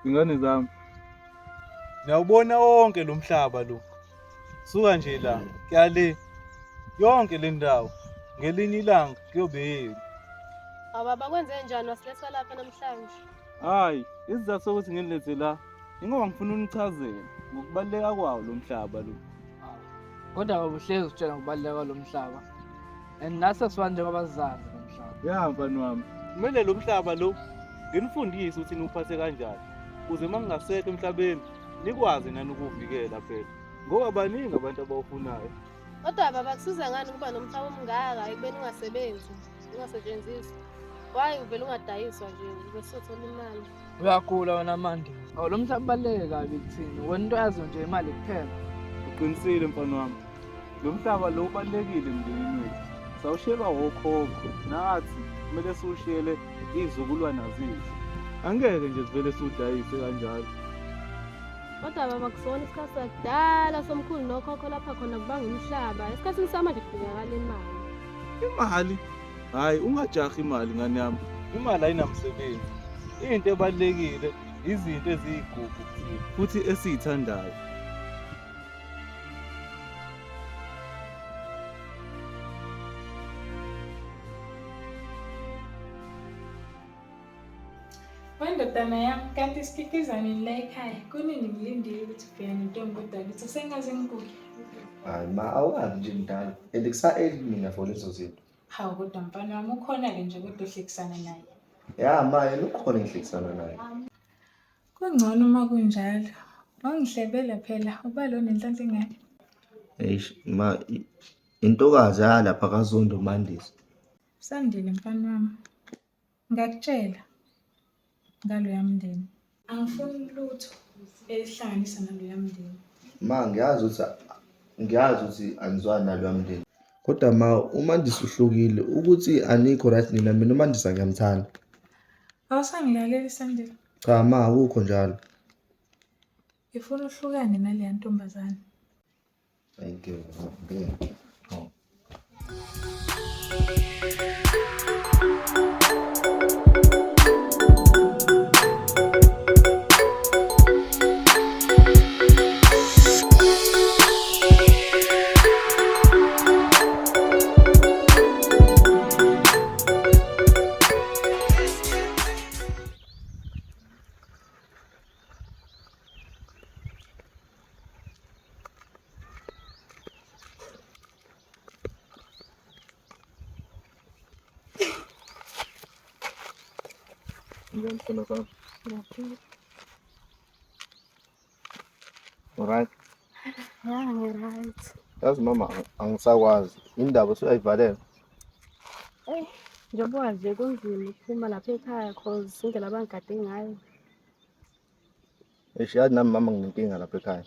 Ingane zami. Niyawubona wonke lo mhlaba lo. Suka nje la, kuya le. Yonke le ndawo. Ngelinye ilanga kuyobe yenu. Awu baba kwenze njani wasiletha lapha namhlanje? Hayi, isizathu sokuthi nginilethe la ingoba ngifuna unichazele ngokubaluleka kwawo lo mhlaba lo. Kodwa baba uhlezi usitshela ngokubaluleka kwalo mhlaba. And nathi sesifana njengoba sizazi lo mhlaba. Ya mfana wami, kumele lo mhlaba lo nginifundise ukuthi niwuphathe kanjani ukuze uma ngingasekho emhlabeni nikwazi nani ukuwuvikela phela ngoba baningi abantu abawufunayo. Kodwa baba kusiza ngani ukuba nomhlaba omngaka ekubeni ungasebenzi, ungasetshenziswa? Why uvele ungadayiswa nje ube sothola imali? Uyagula wena Mandi. Awu lo mhlaba ubaluleke kabi kuthini. Wena into yazi nje imali kuphela. Uqinisile mfana wami. Lo mhlaba lo ubalulekile emndenini wethu. Sawushiyelwa wokhokho nathi kumele siwushiyele izizukulwana zethu. Angeke nje sivele siwudayise kanjalo. Kodwa baba kusona isikhathi sakudala somkhulu nokhokho lapha khona kubanga umhlaba. Esikhathini samanje kudingakala imali. Imali? Hhayi, ungajahi imali ngane yami. Imali ayinamsebenzi. Into ebalulekile izinto eziyigugu kuthina futhi esiyithandayo. Wendodana yami, kanti sikikiza nini la ekhaya? Kunini ngilindile ukuthi ufika nentombi kodwa lutho sengaze ngiguge. Hayi ma awazi nje mdala and kusa-early mina for lezo zinto. Hawu kodwa mfana wami ukhona-ke nje kodwa ohlekisana naye. Ya ma yena ukhona engihlekisana naye. Kungcono uma kunjalo. Wangihlebela phela uba lo nenhlanhla engaka. Eish ma intokazi yalapha kaZondo Mandisi. Sandile mfana wami. Ngakutshela ngaloya mndeni. Angifuni lutho elihlanganisa naloya mndeni. Ma ngiyazi ukuthi ngiyazi ukuthi anizwani naloya mndeni. Kodwa ma uMandisa uhlukile ukuthi anikho right nina mina uMandisa ngiyamthanda. Awusangilaleli Sandile. Cha ma akukho njalo. Ngifuna uhlukane naleya ntombazane. Thank you. Yeah. Oh. Njani sithando sami? Ngiyaphila. Alright. Ya ngi-right. Yazi mama angisakwazi. Indaba usuyayivalela. Eyi, njengoba wazi nje kunzima ukuphuma lapha ekhaya cause indlela abangigade ngayo. Eish yazi nami mama nginenkinga lapha ekhaya.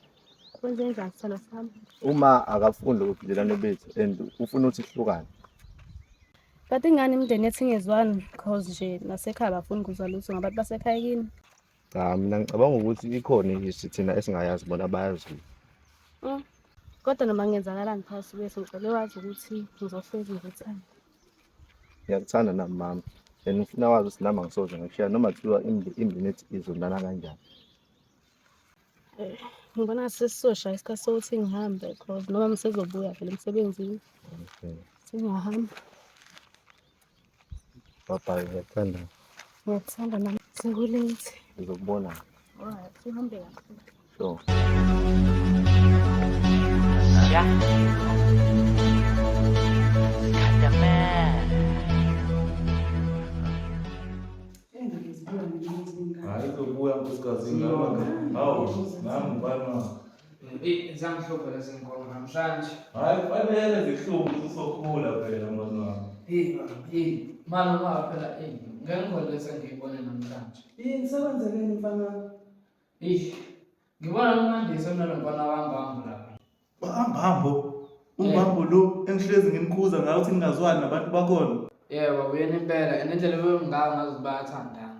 Kwenze njani sithando sami? Uma akafuni lobu budlelwane bethu and ufuna ukuthi sihlukane. But ingane imindeni yethu ingezwani cause nje nasekhaya abafuni kuzwa lutho ngabantu basekhaya kini. Cha mina ngicabanga ukuthi ikhona i-history thina esingayazi bona bayazi. Kodwa noma kungenzakalani phakathi kwethu ngicela wazi ukuthi ngizohlezi ngikuthanda. Ngiyakuthanda nami mama. And ngifuna wazi ukuthi nami angisoze ngakushiya noma kuthiwa imindeni yethu izondana kanjani. Eh, ngibona sesizoshaya isikhathi sokuthi ngihambe cause noma ngisezobuya vele emsebenzini. Okay. Sengiyahamba. Bye bye, ngiyakuthanda. Ngiyakuthanda nami. Sekulate. Ngizokubona. Alright, uhambe kahle. Sure. Yeah. Kadaman. Hayi izobuya nkosikazi ingane. Hawu, nami ngubani mama? Eh, zangihlupha lezi nkomo namhlanje. Hayi kufanele zihluphe ususokhula phela mngani wami. Hey baba, hey, mama uma phela hey, ngeke ngikholwe sengiyibone namhlanje. Yini sekwenzekeni mfana wami? Eish, ngibona uMandisa unalomfana wambambo lapha. Bambambo. Umbambo lo engihlezi ngimkhuza ngayo ukuthi ngingazwani nabantu bakhona. Yebo, uyena impela, and indlela ebengingaka ngazi ukuthi bayathandana.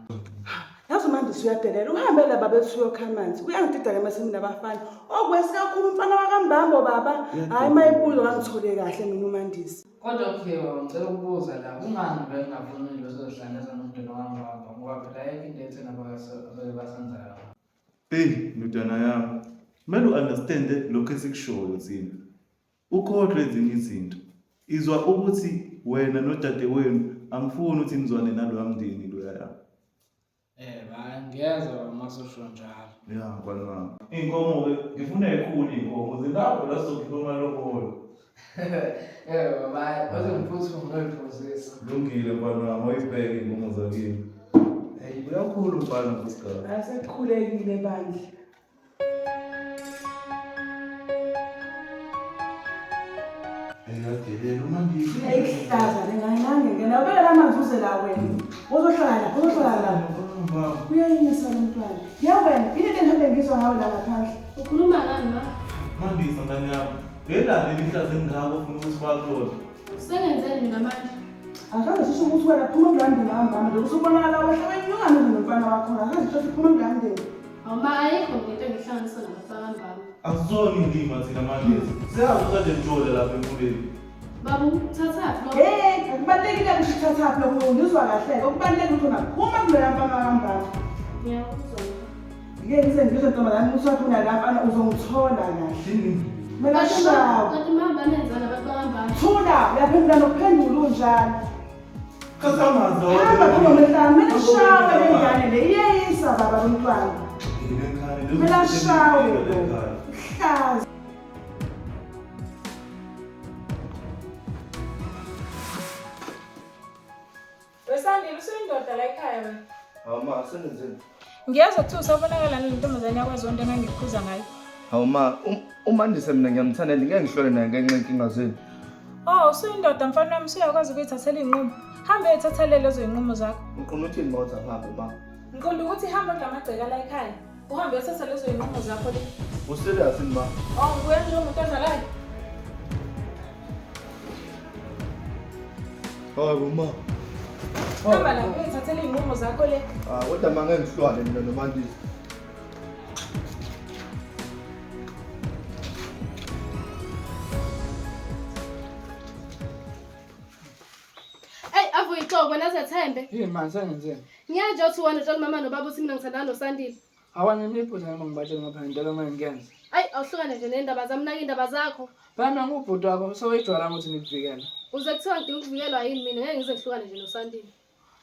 Yazi uMandisa uyadelela uhambe la baba ethi uyokha amanzi uyangidida ke mase mina abafana okwesi kakhulu umfana wakambambo baba hhayi uma ebuza kangithole kahle mina uMandisa Kodwa okay baba, ngicela ukubuza la, kungani vele ngingafuni lezo zihlanganisa nomndeni wakambambo? Ngoba Ngoba phela ayikho into ethena abake basenzela yona. Eyi ndodana yami, kumele u-understande lokhu esikushoyo thina. Ukhohlwe ezinye izinto. Izwa ukuthi wena nodadewenu angifuni ukuthi nizwane naloya mndeni loya. Eh, hayi ngiyezwa baba uma ususho njalo. Ya mfana wami. Iy'nkomo-ke ngifuna ey'khulu iy'nkomo zilapho la sizokhipha amalobolo. Eh baba, hayi baze ngiphuthume ngiyoyiphuzisa. Lungile mfana wami, awuyibheke iy'nkomo zakini. Eyi uyakhula umfana nkosikazi. Asekukhulekile bandla. Eyadelela uMandisa. Ayihlaza lengane nange ngena ubeka la manzi uze la wena. Uzohlala la, uzohlala la. Uyayinyisa lo mntwana. Ya wena, yini into engihambe ngizwa ngawe la ngaphandle? Ukhuluma ngani ma? Mandisa ngane yami. Lelani leli hlazo engaka ofuna ukusifaka kulona. Usengenzeni mina manje? Akaze sisho ukuthi wena phuma kuloya mndeni wami mama nje usubonakala wehla wenyuka manje nomfana wakhona. Akaze sisho ukuthi phuma kuloya mndeni. Awuma ayikho into engihlanganisa nabafana bami. Akusona indima thina Mandisa. Siyazi ukade ngijole lapha emfuleni. Baba uthathaphi lo? Hey, akubalulekile ukuthi uthathaphi lokho ngizwa kahle. Okubalulekile ukuthi wena phuma kuloya mfana wami mama. Ngiyakuzwa. Ngeke ngize ngizwe ntombazane ukuthi uthi la mfana uzongithola kahle. Kumele ashawe. Kanti mama banenzani abantu bakambami? Thula, uyaphendula nokuphendula unjalo. Thatha amanzi lawa. Hamba phuma mhlawumbe kumele ashawe le ngane le. Iyeyisa baba lomntwana. Kumele ashawe lo. Hlaza. Wesandile usuyindoda la ekhaya wena. Hawu ma, sengenzeni? Ngiyezwa kuthiwa usabonakala nentombazane yakwaZondo engangikukhuza ngayo. Hawu ma, uMandisa mina ngiyamthanda ngeke ngihlole naye ngenxa yenkinga zenu. Oh, usuyindoda mfana wami usuyakwazi ukuyithathela iy'nqumo. Hambe uyithathele lezo y'nqumo zakho. Uqonda uthini ma uthi angihambe ma? Ngiqonda ukuthi hamba kula magceke la ekhaya. Uhambe uyothatha lezo y'nqumo zakho le. Userious yini ma? Oh, ngibuya njengomuntu odlalayo. Hayi ma. Hamba la uyithathele iy'nqumo zakho le. Ah, kodwa ma ngeke ngihlwane mina noMandisa. Eyi avuyixoko wena zethembe. Yini manje sengenzeni? Ngiyaje uthi wena utshela umama nobaba uthi mina ngithandana noSandile. Awana imiphutha noma ngibatshela ngapha ngento uma ngiyenza. Ayi awuhlukane nje nendaba zami nake indaba zakho. Phela mina ngubhuti wakho sewuyijwayela ukuthi ngikuvikele. Uze kuthiwa ngidinga ukuvikelwa yini mina ngeke ngize ngihlukane nje noSandile.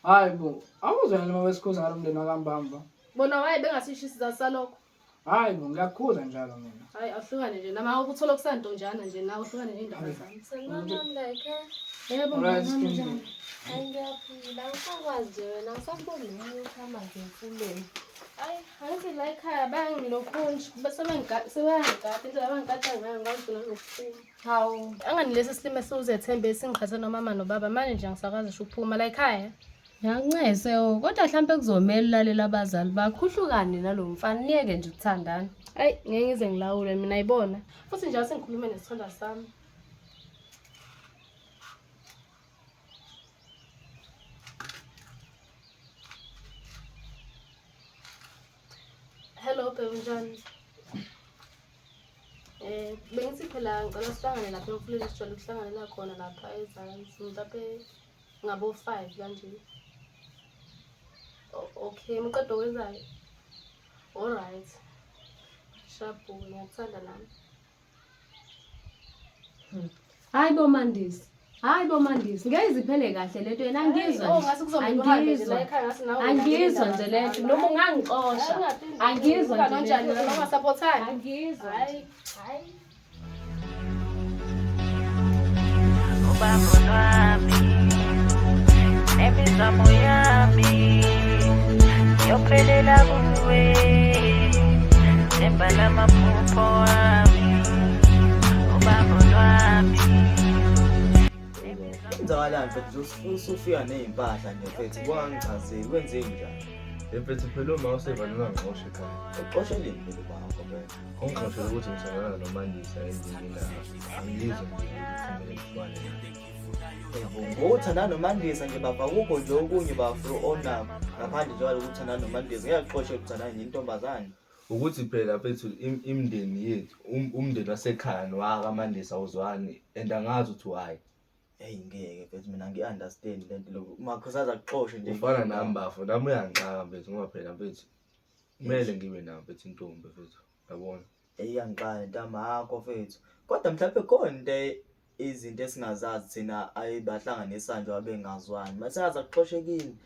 Hayi bo, awuzwa noma besikhuza ngalo mndeni wakambamba. Bona waye bengasisho isizathu salokho. Hayi bo, ngiyakukhuza njalo mina. Hayi awuhlukane nje nama ukuthola okusantonjana nje nawe uhlukane nendaba zami. Sanibonani la ekhaya. Yebo Alright, mama Skhindi. njani? Hayi ngiyaphila, angisakwazi nje wena, angisakuboni noma ukuhamba nje emfuleni. Hayi angithi la ekhaya bayangilokhu nje sebangigada indlela abangigada ngayo ngangigcina nokuphuma. Hawu, Angani lesi silima esiwuzethembe esingiqhathe nomama nobaba manje nje angisakwazi ngisho ukuphuma la ekhaya. ngiyakuncese o, kodwa hlampe kuzomele ulalele abazali bakho uhlukane nalo mfana niyeke nje ukuthandana. Ayi ngeke ngize ngilawule mina ayibona. Futhi nje asengikhulume nesithandwa sami. Hello babe unjani? Bengithi phela ngicela sihlangane lapha emfuleni sijwayele ukuhlanganela khona lapha ezansi mhlawumbe ngabo 5 kanje. Okay, ngiqeda okwenzayo. Alright. Shabu, ngiyakuthanda nami. Hayi bo Mandisi. Hayi bo Mandisi, ngeke iziphele kahle lento yena angizwa. Oh, nje. ngathi kuzomele uhambe nje la Angizwa. ekhaya ngathi nawe Angizwa nje lento noma ungangixosha. Angizwa nje kanjani lento. noma ungasaphothani. Angizwa. Hayi, hayi. Ubambo lwami nemizamo yami yophelela kuwe themba lamaphupho wami ubambo lwami. Kwenzakalani mfethu usufika ney'mpahla nje mfethu kungangichazeli kwenzeni njani? Mfethu phela uma usevane ungangixosha ekhaya. Uxosheleni phela ubakho phela. Ungixoshela ukuthi ngithandana noMandisa endlini la. Angizwa nje ukuthi kumele ngihlukane naye. Yebo, ngokuthandana noMandisa nje baba akukho nje okunye bafro onakho ngaphandle nje kwaloku ukuthandana noMandisa ngeke akuxoshe ukuthandana nentombazane. Ukuthi phela mfethu imindeni yethu, umndeni wasekhaya nowakaMandisa awuzwani and angazi ukuthi why. Hey ngeke mfethu mina ngi-understand le nto lokhu. Umakhosaza akuxoshe nje. Ufana nami bafo, nami uyangixaka mfethu ngoba phela mfethu kumele ngibe nayo mfethu intombi mfethu. Yabona? Eyi iyangixaka lento yamakho mfethu. Kodwa mhlawumbe khona into izinto esingazazi thina ayibahlanganisa nje abengazwani. Mase aze akuxoshe kini.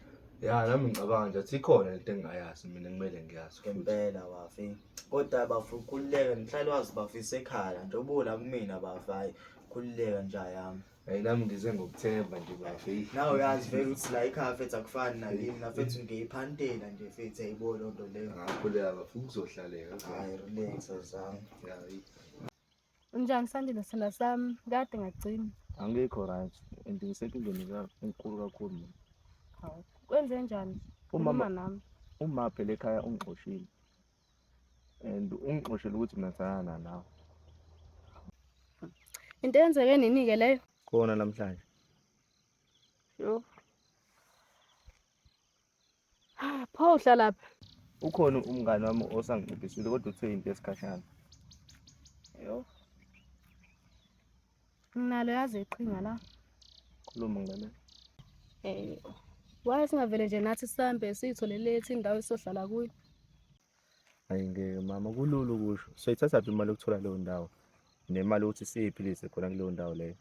Ya nami ngicabanga nje ukuthi ikhona lento engingayazi mina kumele ngiyazi futhi. Ngempela bafi. Kodwa bafi ukhululeke ngihlale wazi bafi isekhaya nje ubula kumina bafi hayi khululeka nje yami. Hayi nami ngize ngokuthemba nje bafi. Nawe uyazi vele ukuthi la ekhaya mfethu akufani nakimi na mfethu ngiyiphantela nje mfethu ayibo loo nto leyo. Ngakhuleka bafi kuzohlaleka. Hayi relax azami. Ya Unjani Sandile sithanda sami? Kade ngagcina. Angikho right and ngisenkingeni enkulu kakhulu mina. Hawu. Kwenze njani? Umama Khuluma nami. uma phela ekhaya ungixoshile and ungixoshele ukuthi mina ngithandana nawe. Into eyenzeke nini-ke leyo? Khona namhlanje. Yho. Ah, Pho uhlalaphi? Ukhona umngani wami osangincedisile kodwa uthe into yesikhashana. Yho. Nginalo yazi iqhinga la. Khuluma ngane. Eh, why singavele nje nathi sihambe siyitholele lethu indawo esizohlala kuyo? Hayi ngeke mama kulula ukusho. Soyithatha phi imali yokuthola leyo ndawo? Nemali yokuthi siyiphilise khona kuleyo ndawo leyo.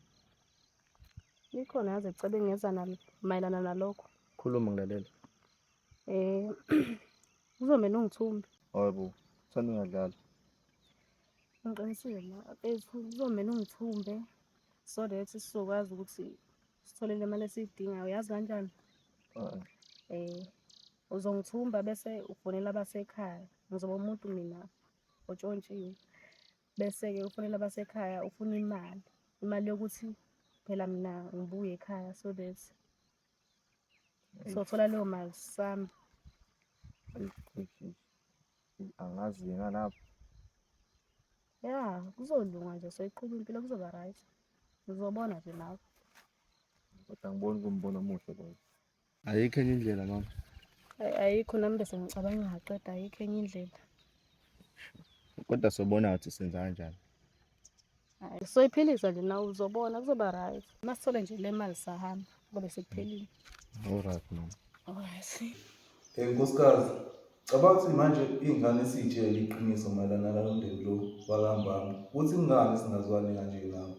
Likhona yazi icebo engeza nalo mayelana nalokho. Khuluma ngilalela. Eh, kuzomele ungithumbe. Hayibo, thanda ungadlali. Ngiqinisile ma, mfethu kuzomele ungithumbe so that sizokwazi ukuthi sithole le mali esiyidingayo. Yazi kanjani? Eh. Eh, uzongithumba bese ufonela abasekhaya. Ngizoba umuntu mina otshontshiwe. Bese-ke ufonela abasekhaya ufuna imali. Imali yokuthi phela mina ngibuye ekhaya so that sothola leyo mali sami. Angazi ngalapho. Ya, kuzolunga nje soyiqhuba impilo kuzoba right. Uzobona nje nawe. Kodwa angiboni kumbono omuhle loyo. Ayikho enye indlela mama. Ayi, Ayikho nami bese ngicabanga ngaqeda ayikho enye indlela. Kodwa sobona ukuthi senza kanjani. Hayi, soyiphilisa nje nawe uzobona kuzoba right. Masithole nje le mali sahamba ngoba sekuphelile. Alright mama. Alright. Eh nkosikazi, cabanga ukuthi manje iy'ngane siy'tshele iqiniso mayelana nalo mndeni lo wakambamba. Ukuthi kungani singazwani kanje nawo.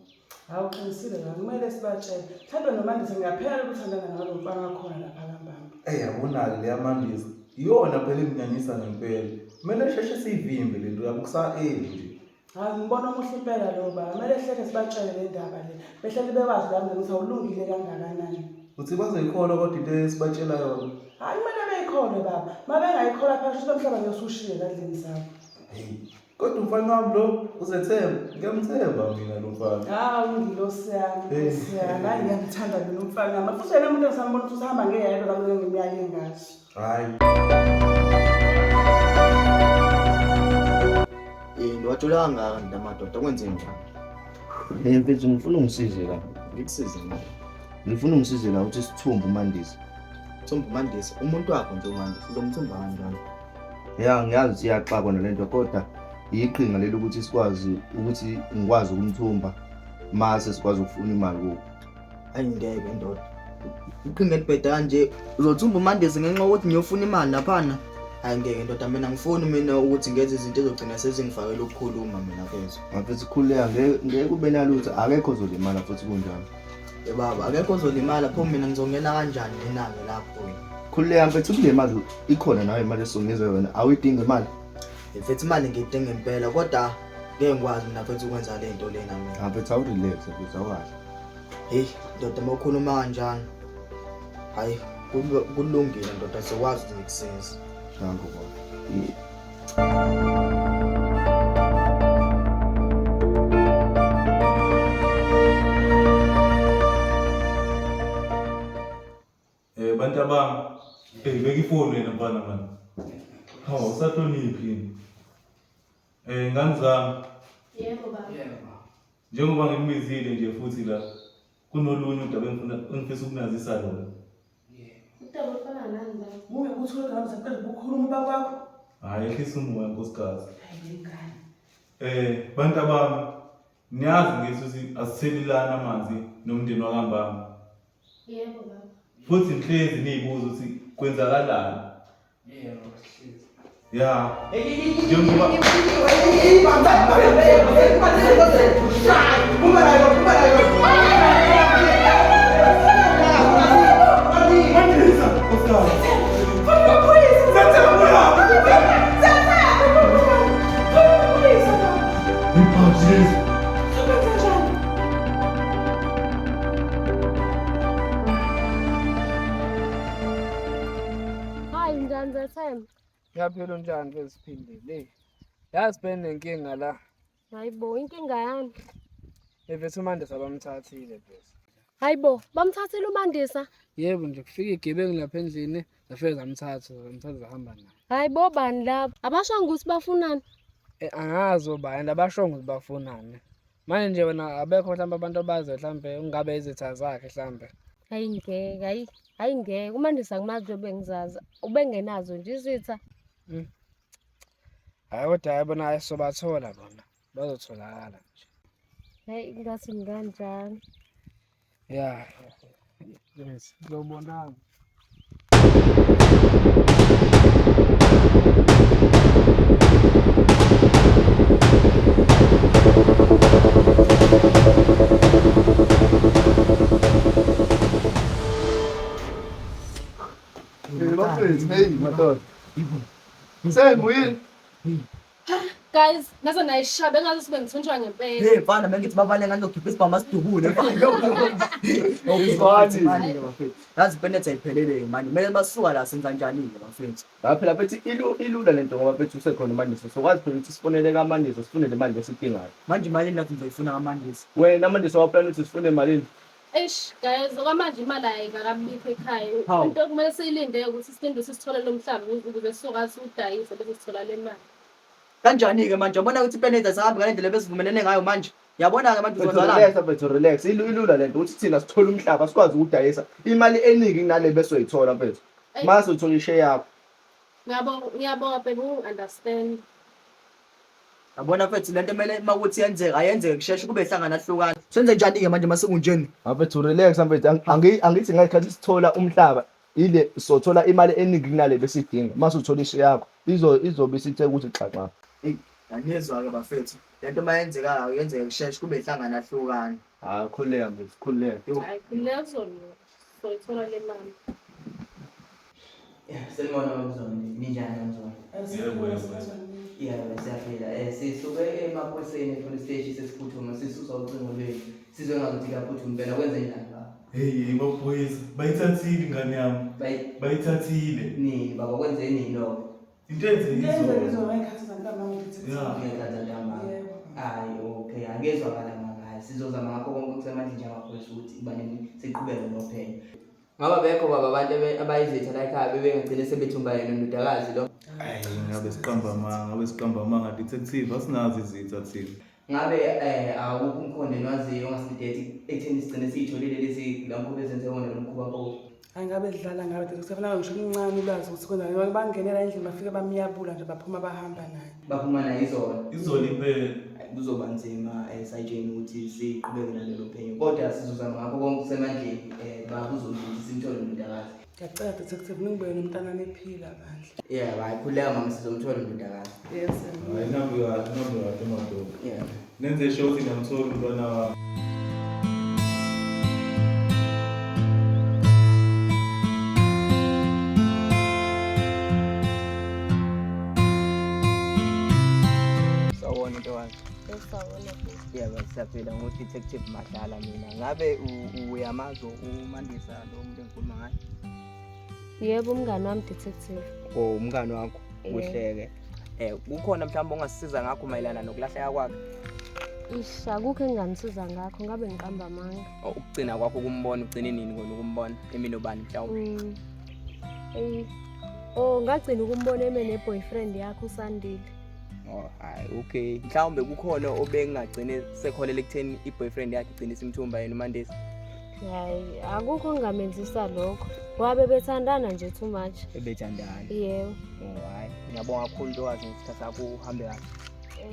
Hawu uqinisile la kumele sibatshele. Mhlawumbe noMandisa ngiyaphela ukuthandana nalo mfana wakhona lapha kaMbamba. Eyi yabona-ke leya Mandisa, iyona phela enginyanyisa ngempela. Kumele sheshe siyivimbe le nto yabo kusa-early nje. Hayi ngibona omuhle impela lo baba. Kumele hleke sibatshele le ndaba le. Behlale bekwazi la mndeni ukuthi awulungile kangakanani. Uthi bazoyikholwa kodwa into esibatshela yona. Hayi kumele beyikholwe baba. Uma bengayikholwa phela kusho ukuthi umhlaba ngeke usushiye ezandleni zabo. Hey, kodwa umfana wami lo uzethemba, ngiyamthemba mina lo mfana. Hawu ngilosi yami, Hey. nkosi yami. Hayi ngiyamthanda mina umfana wami. Futhi yena umuntu engisambona ukuthi usahamba ngeyedwa kambe ngimyake ngaso. Hhayi. Eh ndiwajula kangaka nje madoda kwenze njani? Eh mfethu ngifuna ungisize la. Ngikusize mina. Ngifuna ungisize la ukuthi sithumbe uMandisa. Thumba uMandisa, umuntu wakho nje uMandisa uzomthumba kanjani? Ya ngiyazi ukuthi iyaxakwa nalento kodwa iqhinga leli ukuthi sikwazi ukuthi ngikwazi ukumthumba mase sikwazi ukufuna imali kuwo. Hayi ngeke ndoda. Iqhinga elibheda kanje uzothumba uMandisa ngenxa yokuthi ngiyofuna imali laphana. Hayi ngeke ndoda mina ngifuni mina ukuthi ngenze izinto ezogcina sezingifakela ukukhuluma mina mfethu. Mfethu khululeka ngeke ngeke kube nalutho akekho ozolimala futhi kunjalo. Eh baba akekho ozolimala pho mina ngizongena kanjani nina-ke lapho? Khululeka mfethu kule mali ikhona nawe imali esongezwe yona awuyidingi imali. Mfethu imali ngiyidinga impela kodwa ngeke ngikwazi mina mfethu ukwenza le nto lena mina. Ah mfethu awurelax mfethu awukahle. Hey ndoda uma ukhuluma kanjani? Hayi kulungile ndoda sizokwazi ukuthi ngikusize. Nangu baba. Eh bantu abami, hey beka ifoni wena mfana mani. Hawu usahloniphi yini? Eh ngane zami, Yebo baba. njengoba nginibizile nje futhi la kunolunye udaba engifuna engifisa ukunazisa lona. Udaba olufana nani baba? Muye ukuthi ulokhu nami saqeda ukukhuluma ubaba wakho. Hhayi ehlisa umoya nkosikazi. Hayi lengane. Eh bantu abami, Niyazi ngithi ukuthi asithelelani amanzi nomndeni wakambamba. Yebo baba. Futhi nihlezi niyibuza ukuthi kwenzakalani. Yebo, sihlezi. Ya. Njengoba Hayi njani Zethemba? Ngiyaphila unjani mfethu siphindile? Yazi benenkinga la. Hayibo, inkinga yami. Mfethu uMandisa bamthathile mfethu. Hayibo, bamthathile uMandisa. Yebo nje kufika igebengu lapha endlini zafike zamthatha zamthatha zahamba naye. Hayibo bani labo? Abashongo ukuthi bafunani. Angazi obani abashongo ukuthi bafunani. Manje nje wena abekho mhlawumbe abantu abaziyo mhlawumbe ungabe izitha zakhe mhlawumbe. Hayi ngeke, hayi hayi ngeke. UMandisa ngimazi ubengizazi. Ubengenazo nje izitha. Hayi kodwa hayi bona hayi sobathola bona. Bazotholakala nje. Hayi ngathi ngikanjani. Ya. Yes, sizobonana. Hey madoda. Sengibuyile. Guys, ngaze nayishaya bengaze sibe ngithunjwa ngempela. Hey mfana bengithi babale ngani zokhipha isibhamu asidubule mfana. Izwani. Yazi ipenethe ayiphelele manje. Kumele basuka la senza njani-ke bafethu? La phela bethi ilula lento ngoba bethi usekhona uMandisa. Sokwazi phela ukuthi sifonele kaMandisa sifune le mali lesidingayo. Manje imali nathi nizoyifuna kaMandisa. Wena Mandisa waplana ukuthi sifune malini? Eish guys, okwamanje imali ayikakabikho ekhaya. Hawu. Into okumele siyilinde ukuthi silinde ukuthi sithole lo mhlaba ukuze sizokwazi ukudayisa bese sithola le mali. Kanjani-ke manje? Yabona ukuthi ipenethe ayisahambi ngale ndlela ebesivumelene ngayo manje. Yabona-ke manje Bethu uzonzalana. relax bethu relax. Ilula lento ukuthi thina sithole umhlaba sikwazi ukudayisa imali eningi kunale besoyithola mfethu. Eyi. Mase uthola ishare yakho. Ngiyabonga, ngiyabonga baby ungi-understand. Yabona mfethu lento kumele uma kuthi yenzeka ayenzeke kusheshe kube hlangana hlukana. Senze njani-ke manje mase kunjeni? Mfethu relax mfethu angithi ngekhathi sithola umhlaba ile sothola imali eningi kunale besidinga. Mase uthola ishare yakho izobe isithe ukuthi xaxa. Eyi, aniyezwa-ke bafethu. Lento uma yenzekayo yenzeke kusheshe kube hlangana hlukana. Hayi khululeka mfethu khululeka. Hayi khululeka kuzolunga. Soyithola le mali. Sanibona Mzwane, ninjani Mzwane? Yebo, yebo. Yebo, siyaphila. Sisuke emaphoyiseni e-police station sesiphuthuma sisusa ucingo lwenu. Sizwe ngazuthi kuyaphuthuma impela kwenze njani baba? Hey, maphoyisa, bayithathile ingane yami. Bayithathile. Nini baba kwenze nini lokho? Into enzeke izolo. Yeah. Ngiyathatha ntambama. Hayi, okay, angezwakala mama. Hayi, sizozama ngakho konke okusemandleni njengamaphoyisa ukuthi ibaneni siqhubeke nophenyo. Ngoba bekho baba abantu abayizitha la ekhaya bebengagcine sebethumba yena ndodakazi lo. Hayi, ngabe siqamba amanga, ngabe siqamba amanga detective, asinazo izitha thina. Ngabe awukho umkhondo enwaziyo ongasidethi ekutheni sigcine siyitholile lezi la mkhuba ezenze wona lo mkhuba mpofu. Hayi ngabe dlala ngabe detective nami ngisho umncane ulwazi ukuthi kwenzani. Bangenela endlini bafike bamyabula nje baphuma bahamba naye. Baphuma naye izolo. Izolo impela. Kuzoba nzima sayitsheni ukuthi siqhubeke nalelo phenyo kodwa sizozama ngakho konke kusemandleni bakuzothi simthole ndodakazi. Ngiyacela detective ningibuye nomntanami ephila bandla. Yebo, hayi khululeka mama sizomthola ndodakazi. Yes. Hayi nambe kahle, nambe kahle madoda. Yeah. Nenze sure ukuthi niyamthola umntwana wami. Sawubona ntokazi. Sawubona bhuti. Yebo, siyaphila ngu-detective Madlala mina. Ngabe uyamazi uMandisa lo muntu engikhuluma ngaye? Yebo, umngani wami detective. Oh, umngani wakho. Yebo. Kuhleke. Kukhona mhlawumbe ongasisiza ngakho mayelana nokulahleka kwakhe? Ish, akukho engingamsiza ngakho, ngabe ngiqamba amanga. Oh, ukugcina kwakho ukumbona ugcine nini kona ukumbona? Emini obani mhlawumbe? Oh, ngagcina ukumbona eme ne-boyfriend yakhe uSandile. Oh, hayi, okay. Mhlawumbe kukhona obengagcine sekholela ekutheni i-boyfriend yakhe igcine isimthumba yena uMandisa. Hayi, akukho ongamenzisa lokho. Wabe bethandana nje too much. Ebethandana. Yebo. Oh, hayi. Ngiyabonga kakhulu ntokazi ngesikhathi sakho uhambe kahle.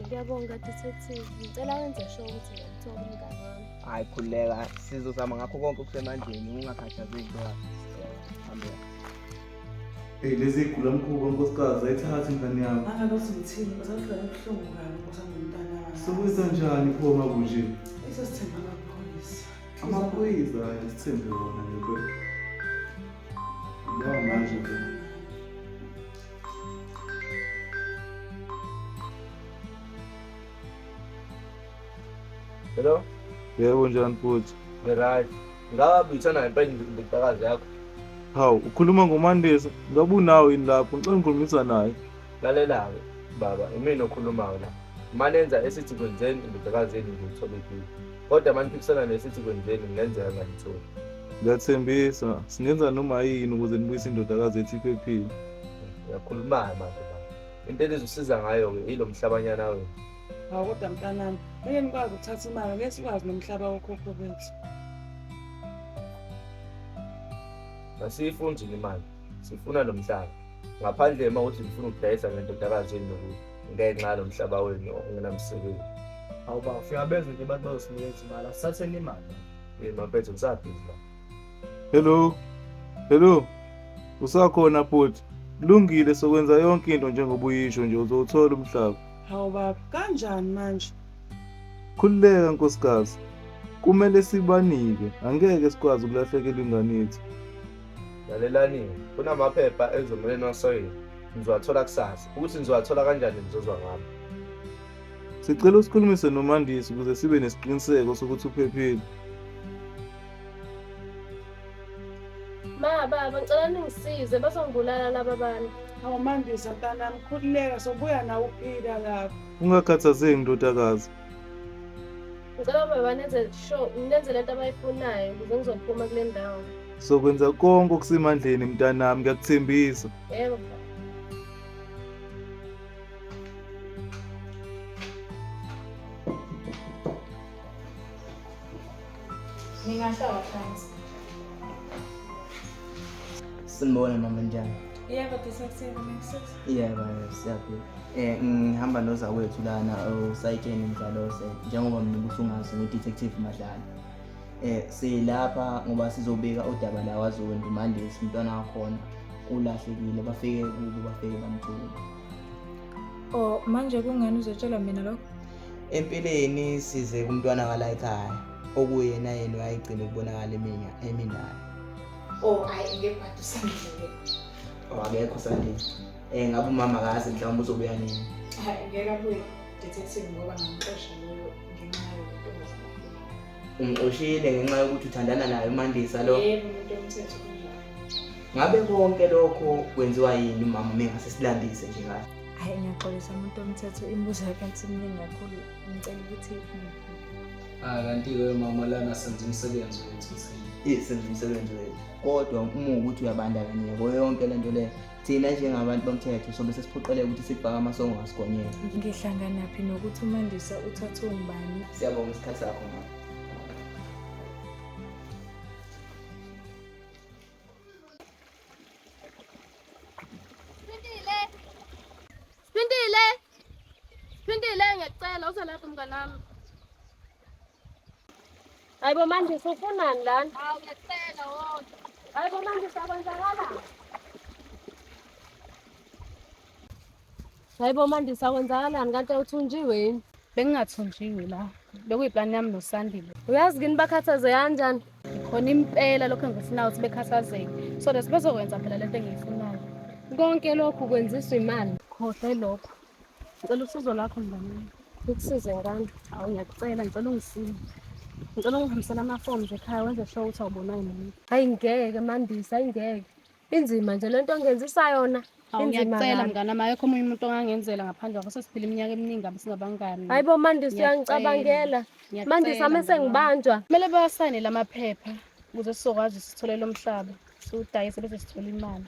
Ngiyabonga detective. Ngicela wenze sure ukuthi ngiyamthola umngane wami. Hayi khululeka, sizozama ngakho konke okusemandleni, ungakhathazeki baba. Hambe. Hey, lezi gulamkhuba nkosikazi ayithathi ingane yami. Angabe ngithini, uzafika ebuhlungu kabi nkosamntana wami. Sokwenza njani pho makunje? Isesithemba amaphoyisa. Amaphoyisa hayi sithembe wona ngempela. La manje ke. Hello? Yebo njani futhi? Right. Ngabe uyithanda ngempela indodakazi yakho? Hawu, ukhuluma ngoMandisa. Ngabe unawo yini lapho? Ngicela ngikhulumisa naye. Lalela-ke baba, imina okhulumayo la. Manenza esithi kwenzeni indodakazi yenu ngiyithola ipilo. Kodwa maniphikisana nesithi kwenzeni kungenzeka ngayitholi. Ngiyathembisa, singenza noma yini ukuze nibuyise indodakazi yethu iphephile. Uyakhuluma-ke manje baba. Into elizosiza ngayo-ke ilo mhlabanyana wenu. Hawu kodwa mntanami, ngeke nikwazi ukuthatha imali, ngeke sikwazi nomhlaba wokhokho bethu. Asiyifuni nje imali, sifuna lo mhlaba. Ngaphandle uma uthi nifuna ukudayisa ngendodakazi yenu nokuthi ngenxa yalo mhlaba wenu ongenamsebenzi. Hawu baba, uyabezwa nje abantu bazosinikeza imali, asithatheni imali. Yini mafethu ngisabhizi la. Hello. Hello. Usakhona futhi. Kulungile sokwenza yonke into njengoba uyisho nje uzowuthola umhlaba. Hawu baba, kanjani manje? Khululeka nkosikazi. Kumele sibanike, angeke sikwazi ukulahlekelwa ingane yethu. Lalelani, kunamaphepha ezomele niwasayine. Nizowathola kusasa. Ukuthi nizowathola kanjani nizozwa ngami. Sicela usikhulumise noMandisi ukuze sibe nesiqiniseko sokuthi uphephile. Ma baba, ngicela ningisize bazongibulala laba bantu. Hawu Mandisa mntanami, khululeka sobuya nawe uphila lapho. Ungakhathazeki ndodakazi. Ngicela baba nenze sure nenze lento abayifunayo ukuze ngizophuma kule ndawo. Sokwenza konke okusemandleni mntanami, ngiyakuthembisa. Yebo baba. Ningahlala phansi. Sanibona mama njani? Yebo detective, ngiyakusiza. Yebo, siyaphila. Ngihamba nozakwethu lana usayitsheni Mdlalose njengoba mina ubusungazi ngu-detective Madlala. Silapha ngoba sizobika udaba la kwaZondi uMandisi umntwana wakhona ulahlekile, bafike kubo bafike bamthumba. Oh, manje kungani uzotshela mina lokho? Empeleni size kumntwana wala ekhaya okuyena yena wayegcina ukubonakala eminya eminayo. Oh, hayi ngeke bhadi usandile. Oh, akekho Sandile. Ngabe umama akazi mhlawumbe uzobuya nini? Hayi ngeke abuye detective ngoba ngamxosha loyo ngenxa yontombazane. Umxoshile ngenxa yokuthi uthandana naye uMandisa lo. Yebo, umuntu omthetho kunjalo. Ngabe konke lokho kwenziwa yini umama uma engase silandise nje kahle? Hayi ngiyaxolisa umuntu omthetho, imibuzo yakhe iminingi kakhulu. Ngicela ukuthi Ah, kanti-ke mama lana senza umsebenzi wethu thina. Senza umsebenzi wethu. Kodwa uma ukuthi uyabandakanyeka kuyo yonke lento le, thina njengabantu bomthetho sobe sesiphoqeleka ukuthi sikufake amasongo ngasigonyela. ngihlanganaphi nokuthi uMandisa uthathwe ngubani. Siyabonga isikhathi sakho mama. Sphindile! Sphindile! Sphindile ngiyacela uze lapha mnganami. Hayibo Mandisa ufunani lana? Hawu ngiyacela wona. Hayibo Mandisa kwenzakalani? Hayibo Mandisa kwenzakalani kanti awuthunjiwe yini? Bengingathunjiwe la. Bekuyiplani yami noSandile. Uyazi kini bakhathaze kanjani? Khona impela lokho engifunayo ukuthi bekhathazeke. So that bezokwenza phela lento engiyifunayo. Konke lokhu kwenziswa imali. Khohlwe lokho. Ngicela usizo lwakho mngani. Ngikusize ngani? Awu ngiyakucela, ngicela ungisize. Ngicela ungihambisele ama-forms ekhaya wenze sure ukuthi awubonwayo nomuntu. Hayi ngeke Mandisa, hayi ngeke. Inzima nje lento ongenzisa yona. Awu Inzima ngiyakucela kabi. mngani wami, akekho omunye umuntu ongangenzela ngaphandle kwakho. Sesiphila iminyaka eminingi kabi singabangani. Hayibo Mandisa Ngiyacela. uyangicabangela. Ngiyacela Mandisa mese mngani wami. ngibanjwa. Kumele bawasayine la maphepha ukuze sizokwazi sithole lo mhlaba. Siwudayise bese sithola imali.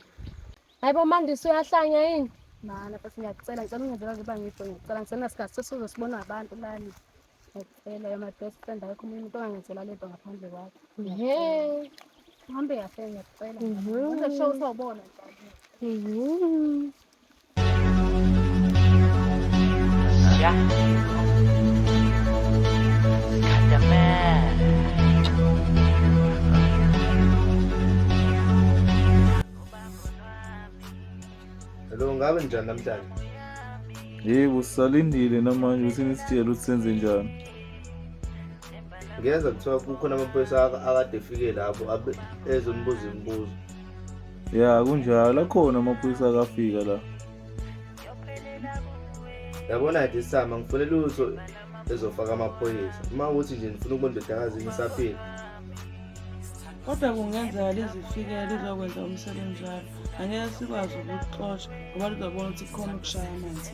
Hayibo Mandisa uyahlanya yini? Mana futhi ngiyakucela, ngicela ungenzela njengoba ngisho ngiyakucela. Ngisenasikhathi sesizoze sibonwe abantu lana. Ngiyakucela, you're my best friend. Akekho omunye umuntu ongangenzela lento ngaphandle kwakho. He. Uhambe kahle ngiyakucela. Wenze sure ukuthi awubona nje. Mhm. Yeah. Hello, ngabe njani namhlanje? Yebo, sisalindile namanje ukuthi nisitshele ukuthi senze njani. Ngiyeza kuthiwa kukhona amaphoyisa akade efike lapho ezonibuza imibuzo. Ya, kunjalo, akhona amaphoyisa akafika la. Yabona this time angifune lutho ezofaka amaphoyisa. Uma ukuthi nje nifuna ukubona indodakazi isaphila. Kodwa kungenzeka lizifike lizokwenza umsebenzi walo. Angeke sikwazi ukuxosha ngoba lizobona ukuthi kukhona ukushaya amanzi.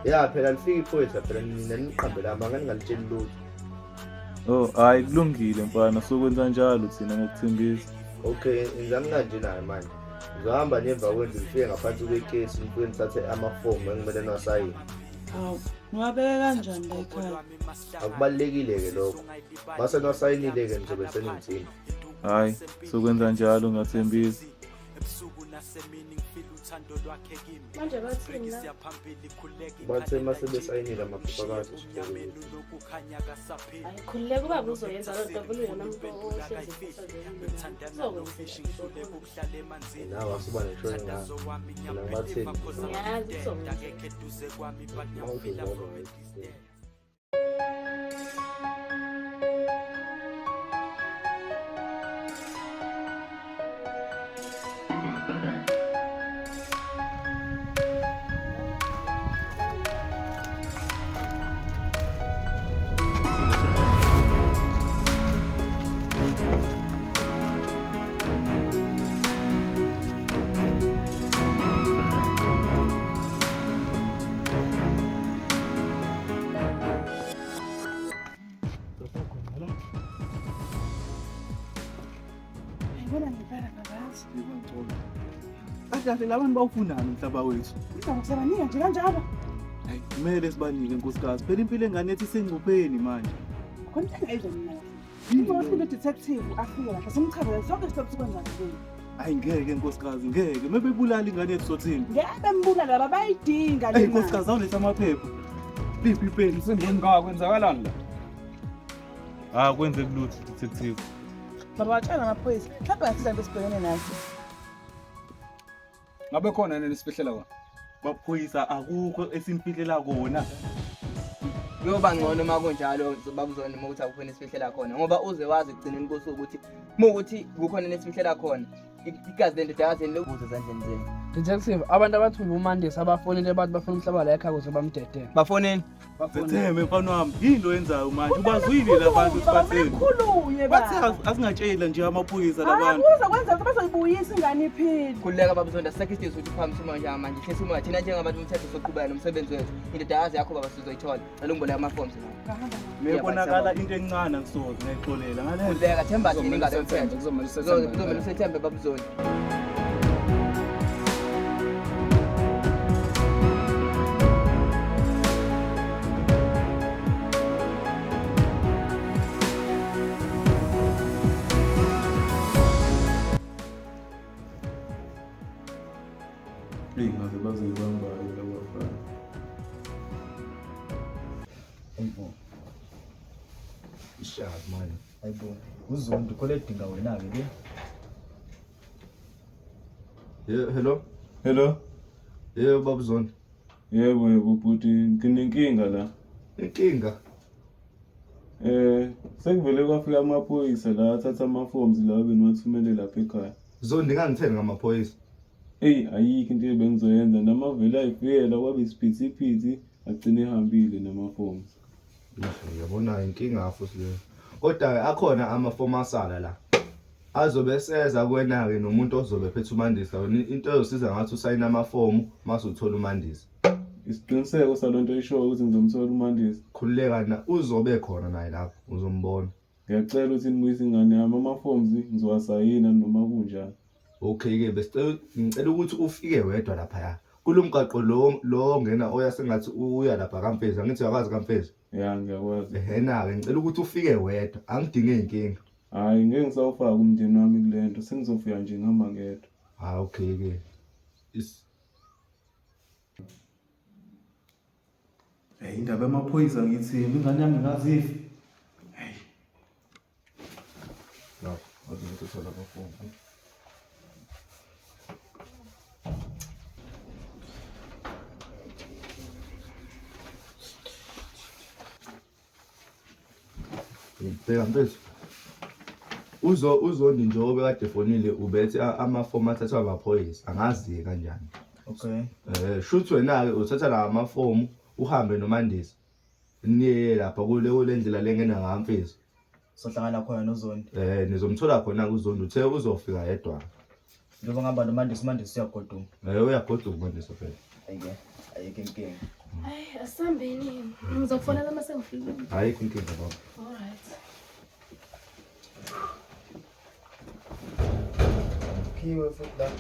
Ya phela lifike iphoyisa phela nina niqambela amanga ningalitsheli lutho. Oh, hayi kulungile mfana, sokwenza njalo thina ngokuthembisa. Okay, ngizami kanje nayo manje. Ngizohamba ngemva kwendlu ngifike ngaphansi kwekesi ngifike ngithathe amafomu engimele niwasayine. Hawu, niwabeke kanjani la ekhaya? Akubalulekile-ke lokho. Mase niwasayinile-ke nizobe seningithini. Hayi, sokwenza njalo ngiyathembisa. Manje bathini la? Bathe mase besayinile amaphepha bazosikele. Hayi khululeka ubaba uzoyenza loo nto vele uyena muntu ohlezi ekhathazekile. Uzokwenzeka. Nawe asuba neshoni ngayo. Mina ngibatheni. Ngiyazi kuzokwenzeka. Mawuthi right. Ayibona ngempela babazi. Kahle kahle labantu bawufunani umhlaba wethu? Indaba kusebaningi nje kanjalo. Hayi, kumele sibanike nkosikazi. Phela impilo engane ethi isengcupheni manje. Khona into engayizwa mina kahle. Uma detective afike kahle simchazele sonke isitophu sikwenza kuye. Hayi ngeke nkosikazi, ngeke. Mebebulala ingane yethu sothini? Ngeke bembulale baba bayidinga le Hey mali. nkosikazi, awuletha amaphepha. Liphi ipeni? Sengingaka kwenzakalani la? Ah, kwenzeka lutho detective. Baba watshela amaphoyisa. Mhlawumbe ngasiza into esibhekene nazo. Ngabe khona yini nisifihlela kona? Baphoyisa akukho esimfihlela kona. Kuyoba ngcono uma kunjalo babuzona uma ukuthi akukhona esifihlela khona ngoba uze wazi ekugcineni kosuku ukuthi uma ukuthi kukhona nesifihlela khona igazi lendodakazi lokuze ezandleni zenu. Detective, abantu abathumba uMandisa abafonile bathi bafuna umhlaba la ekhaya ukuze bamdedele. Bafoneni? Zethembe mfana wami, yini oyenzayo manje? Ubazwile labantu ukuthi batheni? Khulunywe Bathi baba. asingatsheli nje amaphoyisa Hayi labantu. kuza kwenza ukuthi bazoyibuyisa ingane iphile. Khululeka babuzonda sisekho isidingo sokuthi uphamise umoya njengamanje hlisa umoya thina njengabantu bomthetho soqhubeka nomsebenzi wethu indodakazi yakho baba sizoyithola cela ungiboleke ama-forms la. Mebonakala into encane akusoze ngayixolela ngale. Khululeka themba thina ingalo yomthetho. Kuzomele usethembe. Kuzomele usethembe babuzonda. Eyi ngaze bazoyibamba-ke labafana. Ayibo. Ishazi manje. Ayibo. Uzondo khona edinga wena ke le. Yeah, hello. Hello? Yebo babuzondo. Yebo yebo bhuti, nginenkinga la. Inkinga. Sekuvele kwafika amaphoyisa la athatha ama-forms la beniwathumele lapha ekhaya. Zondi ngangitheni ngamaphoyisa. Eyi ayikho into ebengizoyenza namavele ayifikela kwabe isiphithiphithi agcine ehambile nama-forms. Yabona inkinga futhi leyo. Kodwa akhona amafomu asala la. Azobe seza kuwena ke nomuntu ozobe phethe uMandisa. Wena into eyosiza ngathi usayina amafomu mase uthola uMandisa. Isiqiniseko salonto oyishoyo ukuthi ngizomthola uMandisa. Khululeka na uzobe khona naye lapho uzombona. Ngiyacela ukuthi nibuyise ingane yami ama-forms ngizowasayina noma kunjani. Okay ke besicela ngicela ukuthi ufike wedwa laphaya. Kulomgaqo lo lo ongena oya sengathi uya lapha kaMfezi angithi uyakwazi kaMfezi. Ya ngiyakwazi. Ehena ke ngicela ukuthi ufike wedwa angidinge inkinga. Hhayi ngeke ngisawufaka umndeni wami kule nto sengizofika nje ngihamba ngedwa. Ah okay ke. Is Hey indaba yamaphoyisa ngithini ingane yami ingazifa. lapho azongithatha amafomu. Bheka mfethu. Uzo uzondi nje obekade efonile ubethi amafomu athathwa amaphoyisa angazi kanjani. Okay. Shuthi wena-ke uthatha la mafomu uhambe noMandisa. Niye lapha kule ndlela lengena ngayo mfethu. Sohlangana khona noZondi. Nizomthola khona kuZondi uthe uzofika yedwa. Njengoba ngihamba noMandisa, uMandisa uyagoduka. Uyagoduka uMandisa phela. Ayike, ayikho inkinga. Hayi, asihambeni. Ngizokufonela uma sengifikile. Ayikho inkinga baba. All right. Khiwe futhi la.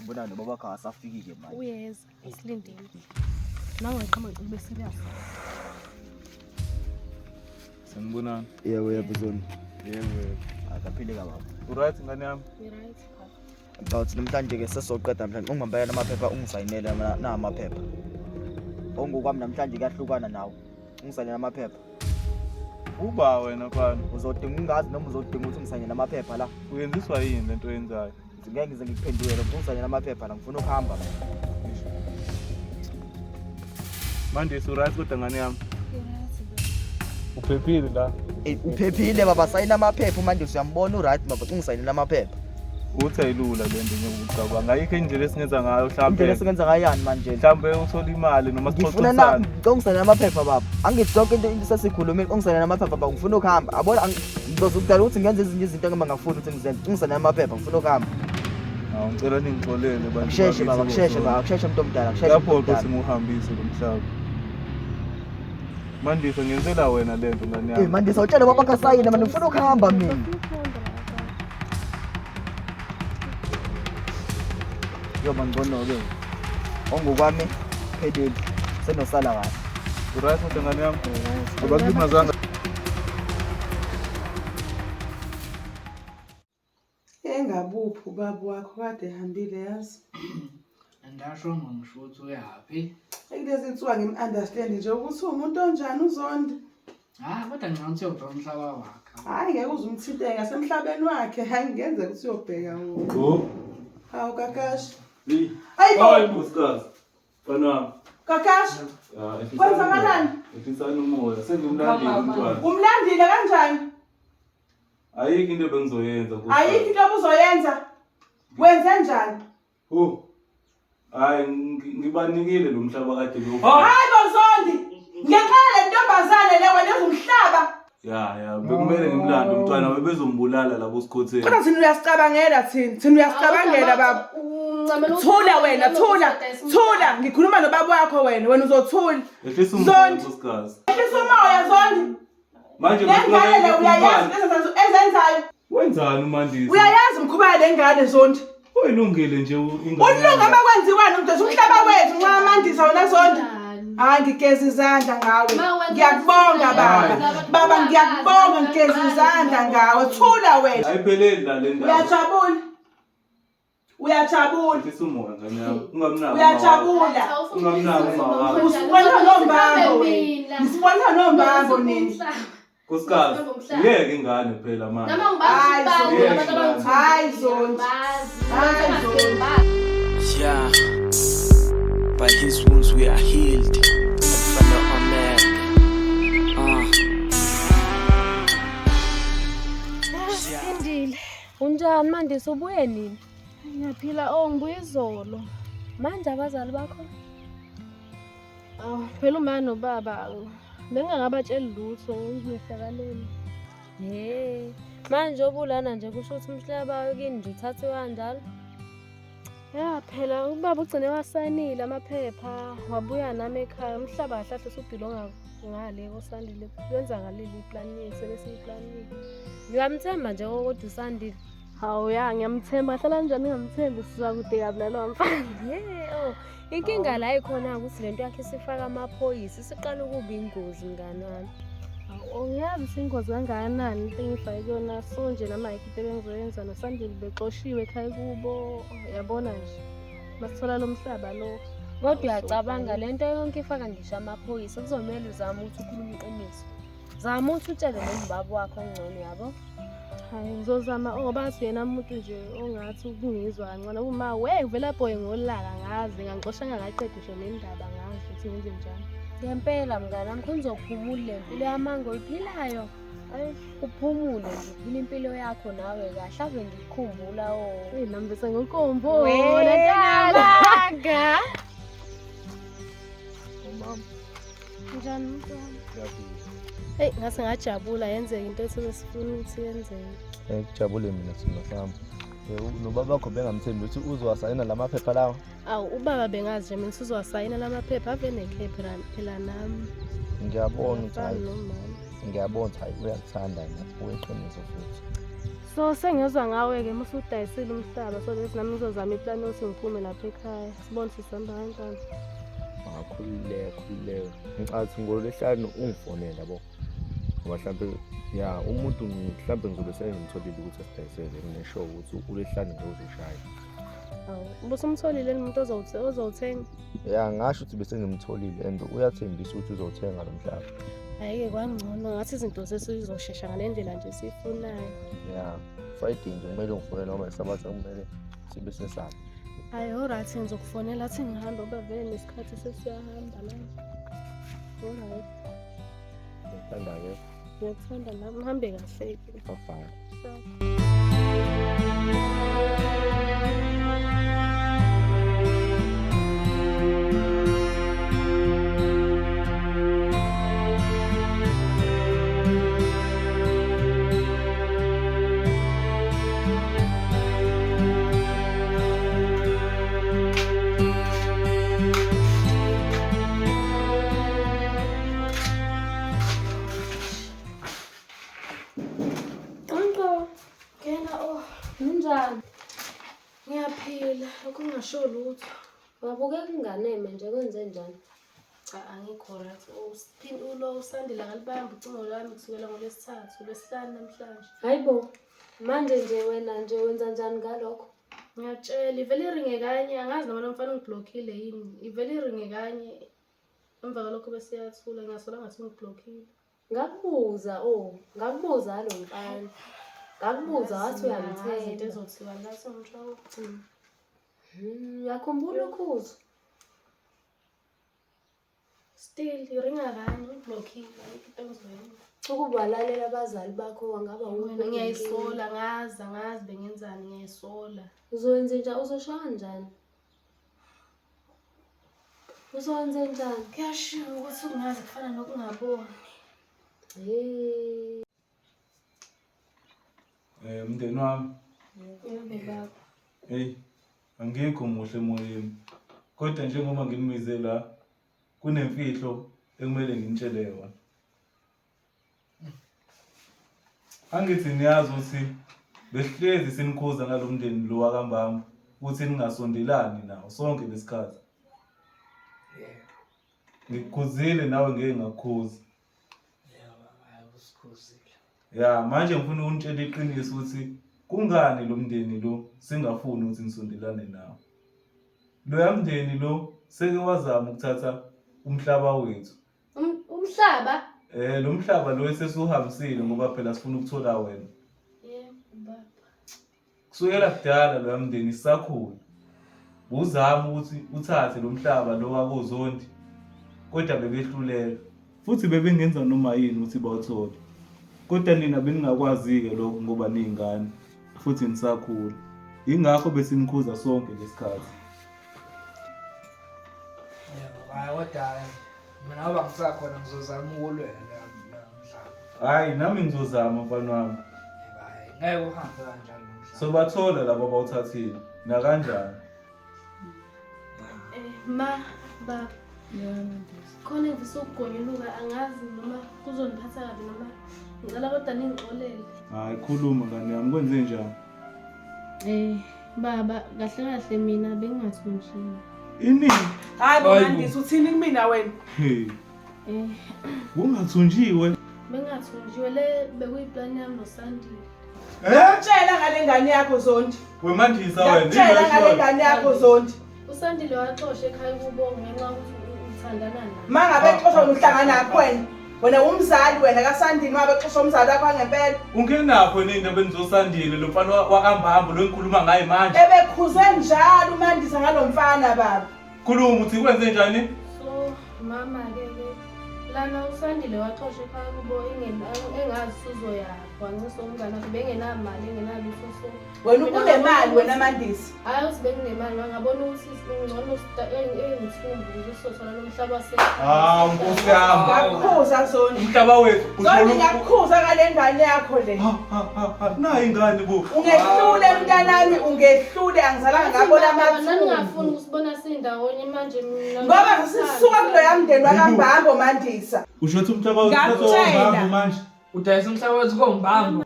Ngibona nobaba wakho akasafikile manje. Uyeza, silindele. Nawe ngiqhamuka ube serious. Sanibonani. Yebo yebo Zoni. Yebo yebo. Akaphile ka baba. Uright ngane yami? Ngi-right. Ngicabanga namhlanje ke sesizoqeda namhlanje ungihambela amaphepha ungisayinele na amaphepha. Ongokwami namhlanje kuyahlukana nawe. Ungisayinele amaphepha. Uba wena mfana. Uzodinga ungazi noma uzodinga ukuthi ungisayinele amaphepha la. Uyenziswa yini lento oyenzayo? Ngeke ngize ngikuphendule lokho ungisayinele amaphepha la ngifuna ukuhamba mina. Mandisa uright kodwa ngane yami? Ngi-right baba. Uphephile la? Uphephile baba sayina amaphepha uMandisa uyambona uright baba ungisayinele amaphepha. Uthi ayilula le nto njengokucabanga. Ayikho indlela esingenza ngayo Indlela mhlambe. esingenza ngayani manje? Mhlambe uthole imali noma Ngifuna na sixoxisane. ungisayinele amaphepha baba. Angithi zonke into sesikhulumile ungisayinele amaphepha baba ngifuna ukuhamba. Abona ngizokudala ukuthi ngenze ezinye izinto engima ngafuni ukuthi ngizenze. Ungisayinele amaphepha ngifuna ukuhamba. Hawu ngicela ningixolele bantu. Kusheshe baba bakithi kusheshe bozona. baba kusheshe umuntu omdala kusheshe. Kuyaphoqa umuntu ukuthi omdala. ngiwuhambise lo mhlaba. Mandisa ngenzela wena le nto ngane Eh yami. Mandisa utshele baba kasayina manje ngifuna ukuhamba mina. Yoba ngcono ke. Ongokwami phelile. Senosala kahle. Uright kodwa ngane yami? Abakulimazanga. Engabuphi ubaba wakho kade ehambile yazi. Andasho ngisho ukuthi uyaphi. Kulezi nsuku angim-understand nje ukuthi uwumuntu onjani uZondi. Ah, kodwa ngicabanga ukuthi uyobheka umhlaba wakhe. Hhayi ngeke uze umthinte ngasemhlabeni wakhe, hhayi ngenzeka ukuthi uyobheka wona. Oh. Hawu Kakashi. Hayi Hayi bo, nkosikazi. Mfana wami. Kakashi, Ah, ehlisani Kwenzakalani? umoya. Ehlisani umoya. Sengimlandile umntwana. umlandile kanjani? Ayikho into ebengizoyenza nkosikazi. Ayikho into obuzoyenza. Wenze njani? Oh. Hayi ngibanikile lo mhlaba kade bewufuna. Hayi bo Zondi, ngenxa yale ntombazane le wena umhlaba. Ya bekumele ngimlande umntwana bebezombulala labo sikhotheni. Kodwa thina uyasicabangela thina, thina uyasicabangela baba. Uncamela Thula wena, thula. Thula, ngikhuluma nobaba wakho wena, wena uzothula. Ehlisa umoya Zondi. nkosikazi. Ehlisa umoya Zondi. Manje Le ngane le uyayazi lezo ezenzayo. Wenzani uMandisa? Uyayazi mkhuba yale ngane Zondi. Uyilungile nje ingane. Ulunga uma kwenziwani umdwethu umhlaba wethu nxa Mandisa wena Zondi. Hayi ngigeza izandla ngawe. Ngiyakubonga baba. Baba ngiyakubonga ngigeza izandla ngawe. Thula wena. Ayipheleli la le ndaba. Uyajabula. Uyajabula. Ehlisa umoya ngane yami. Ungamnaki. Uyajabula. Ungamnaki uma wakho. Usibonisa nombambo wena. Ngisibonisa nombambo nini. Nkosikazi, uyeke ingane phela manje. Noma ngibazi Hayi, abantu abangithumile. Hayi Zondi. Hayi Zondi. Yeah. By his wounds we are healed. Alpha and Omega. Sindile. Unjani Mandisa ubuye nini? Ngiyaphila oh ngibuye izolo. Manje abazali bakho? Awu phela uma nobaba bengingakabatsheli lutho ngifihlakaleni. Hey, manje obulana nje kusho ukuthi umhlaba wakini nje uthathiwe kanjalo. Ya phela ubaba ugcine wasayinile amaphepha wabuya nami ekhaya umhlaba kahle kahle usubhilonga ngale koSandile kwenzakalile iplani yethu sebesiyiplanile. Ngiyamthemba nje kodwa uSandile. Hawu ya ngiyamthemba hlala kanjani ngingamthembi siza kude kabi nalowa mfana. Yeah, oh. Inkinga la ikhona ukuthi lento yakhe isifaka amaphoyisa isiqala ukuba ingozi mngani wami. Awu ngiyazi isingozi kangakanani into engifake kuyona so nje nami ayikho into ebengizoyenza noSandile bexoshiwe ekhaya kubo yabona nje. Masithola lo mhlaba lo. Kodwa uyacabanga lento yonke ifaka ngisho amaphoyisa kuzomele uzame ukuthi ukhulume iqiniso. Zama ukuthi utshele nombaba wakho ongcono yabo. Hayi ngizozama ngoba ngathi uyena umuntu nje ongathi ukungizwa kancane uma we uvela boy ngolaka ngazi ngangixosha ngangaqedi ngisho nendaba ngazi ukuthi ngenze njani. Ngempela mngani wami khona uzophumula le mpilo yamango oyiphilayo. Ayi Uphumule nje uphile impilo yakho nawe kahle ave ngikukhumbula o. Eyi nami bese ngikumbula Wena Ntala. Umama Njani mntwana? ngiyaphila. Eyi ngase ngajabula yenzeka into ethi besifuna ukuthi yenzeke. Kujabule mina simo sami. Nobaba wakho bengamthembi ukuthi uzowasayina la maphepha lawa. Awu ubaba bengazi nje mina ukuthi uzowasayina la maphepha ave nekhephe phela nami. Ngiyabona ukuthi Angifani hayi nomama. ngiyabona ukuthi hayi uyakuthanda na uyiqiniso futhi. So sengiyozwa ngawe-ke uma usudayisile umhlaba so bese nami ngizozama iplani yokuthi ngiphume lapha ekhaya sibone ukuthi sihamba kanjani. Khululeka khululeka. Ngicathi ngolwesihlanu ungifonele yabo. Ngoba mhlampe ya umuntu mhlampe ngizobe sengimtholile ukuthi asidayisele ngine-sure ukuthi ulwesihlanu nje uzoshaya. Awu ubusumtholile yini umuntu ozowuthenga? Ya ngasho ukuthi bese ngimtholile and uyathembisa ukuthi uzowuthenga lo mhlaba. Hhayi-ke kwangcono ngathi izinto sesizoshesha ngale ndlela nje esiyifunayo. Ya Friday nje kumele ungifonele noma isabatha kumele sibe sesami. Hhayi alright ngizokufonela athi ngihambe ngoba vele nesikhathi sesiyahamba manje. Alright. Ngikuthanda-ke. Ngiyakuthanda nami uhambe kahle-ke. Bye bye. Sure. Qonqo, Ngena oh unjani? ngiyaphila lokhu ngingasho lutho. Wabukeka unganeme nje kwenze njani? Cha angikho right. Ulo uSandile akalibambi ucingo lwami kusukela ngolwesithathu, lwesihlanu namhlanje. Hayibo, manje nje wena nje wenza njani ngalokho? Ngiyakutshela ivele iringe kanye angazi noma lo mfana ungiblockile yini. Ivele iringe kanye emva kwalokho bese iyathula ngiyasola ngathi ungiblockile. Ngakubuza oh, ngakubuza lo mfana. Ngakubuza wathi Angazi into uyamthemba. ezothiwa la sengishaya ukugcina. Uyakhumbula ukhuzo? Still iringa kanye ungiblockile ayikho into engizoyenza. Ukuba walalela abazali bakho wangaba Wena ngiyayisola ngazi angazi bengenzani ngiyayisola. Uzowenza njani? Uzoshaya kanjani? Uzowenza njani? Kuyashiwo ukuthi ukungazi kufana nokungaboni. Hey. Mndeni wami, Yebo baba. hey, angikho muhle emoyeni. Kodwa njengoba nginibize la, kunemfihlo ekumele nginitshele yona. Angithi niyazi ukuthi besihlezi sinikhuza ngalo mndeni lo wakaMbambo ukuthi ningasondelani nawo sonke lesikhathi. Ngikukhuzile nawe ngeke ngakukhuza. Ya, manje ngifuna ukunitshela iqiniso ukuthi kungani lo mndeni lo singafuni ukuthi nisondelane nawo. Loya mndeni lo seke wazama ukuthatha umhlaba wethu. Umhlaba? Lo mhlaba lo esesiwuhambisile ngoba phela sifuna ukuthola wena. Yebo baba. Kusukela kudala loya mndeni sisakhula. Uzama ukuthi uthathe lo mhlaba lo wakoZondi kodwa bebehluleka. Futhi bebengenza noma yini ukuthi bawuthole. Kodwa nina beningakwazi-ke lokho ngoba niyingane futhi nisakhula. Yingakho besinikhuza sonke lesikhathi. Yebo, hayi kodwa mina ngoba ngisakhona ngizozama ukulwela la mhlaba. Hhayi nami ngizozama mfana wami. Hayi ngeke uhambe kanjalo lo mhlaba. Sobathola laba abawuthathile nakanjani. Ma, baba. Khona engifisa ukugonyuluka angazi noma kuzoniphatha kabi noma ngicela kodwa ningixolele. Hhayi khuluma ngane yami kwenze njani? Eh, baba, kahle kahle mina bengingathunjiwe. Ini? Hayi bo Hayi bo. Mandisa uthini kumina wena? Hey, Eh, ungathunjiwe. bengingathunjiwe le bekuyiplani yami noSandile. Eh? Ngiyakutshela ngale ngane yakho Zondi. Wemandisa wena. Ngiyakutshela ngale ngane yakho Zondi. USandile waxosha ekhaya kubo ngenxa yokuthi uthandana naye. Mangabe exoshwa uhlangana wena. Wena umzali wena kaSandile mangabe exoshwa umzali wakho angempela. Ungenapho nini indaba enizosandile lo mfana wakambambo lo engikhuluma ngaye manje. Ebekhuzwe njalo uMandisa ngalomfana baba. Khuluma uthi kwenze njani? So mama ke ke lana uSandile waxosha ekhaya kubo engazi uzoyaphi wancisa umngane wakhe bengenamali engenalutho so Wena Mina ubunemali ngabona wena ukuthi- Mandisa. Hhayi ukuthi benginemali ngabona ukuthi ngcono engithumbu ukuze sizothola lo mhlaba Hawu Nkosi yami. Ngakukhuza Zondi. Umhlaba wethu Zondi ngakukhuza ngale ngane yakho le. Nayi ingane bo. Ungehlule mntanami ungehlule angizalanga ngabona amathumbu. Nangingafuni ukusibona sindawonye manje mina Ngoba sisuka kuloya mndeni wakambambo Mandisa. Usho ukuthi umhlaba wethu Ngakutshela. umbambo manje. Udayisa umhlaba wethu kombambo.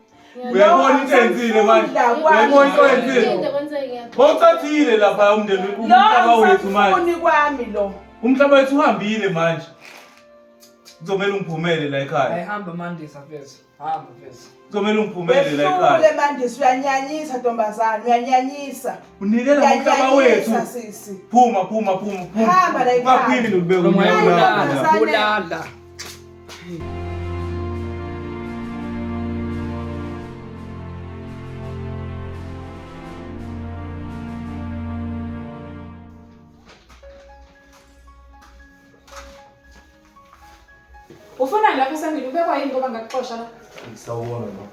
Uyabona into eyenzile manje. Uyabona into oyenzile. Bawuthathile lapha umndeni umhlaba Lo wethu manje. angisafuni kwami lo. Umhlaba wethu uhambile manje. Kuzomela ungiphumele la ekhaya. Ayihamba Mandisa mfethu. Hamba mfethu. Kuzomela ungiphumele la ekhaya. Wehlule Mandisa uyanyanyisa ntombazane uyanyanyisa. Unikela ngomhlaba wethu. Uyanyanyisa sisi. Phuma phuma phuma phuma. Hamba la ekhaya. Ungaphindi ukubeka unyawo lakho. Bulala. Ufunani lapha Sandile ubekwa yini ngoba ngakuxosha la? Sawubona ma.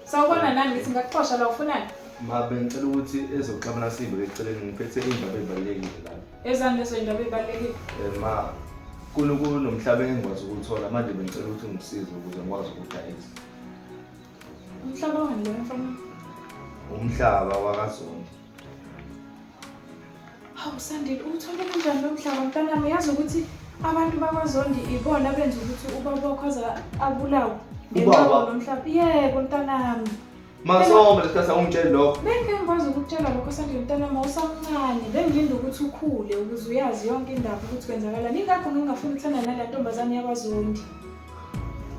Sawubona nami ngithi ngakuxosha la ufunani? Ma bengicela ukuthi ezoxabana sibe eceleni ngiphethe indaba ebalulekile la. Ezani lezo indaba ezibalulekile. Eh, ma kunomhlaba engikwazi ukuwuthola manje bengicela ukuthi ungisize ukuze ngikwazi ukudayisa. Umhlaba wani loyo mfana? Umhlaba wakaZondi. Hawu Sandile, uwuthole kanjani lo mhlaba mntanami? Yazi ukuthi abantu bakwaZondi ibona benza ukuthi ubaba wakho aze abulawe ngenxa Ubaba? lo mhlaba. Yebo mntanami. Ma sonke lesikhathi awungitsheli lokho. Bengike ngikwazi ukukutshela lokho Sandile mntanami awusamncane. Bengilinde ukuthi ukhule ukuze uyazi yonke indaba ukuthi kwenzakalani. Ingakho ngingafuni ukuthanda nale ntombazane yakwaZondi.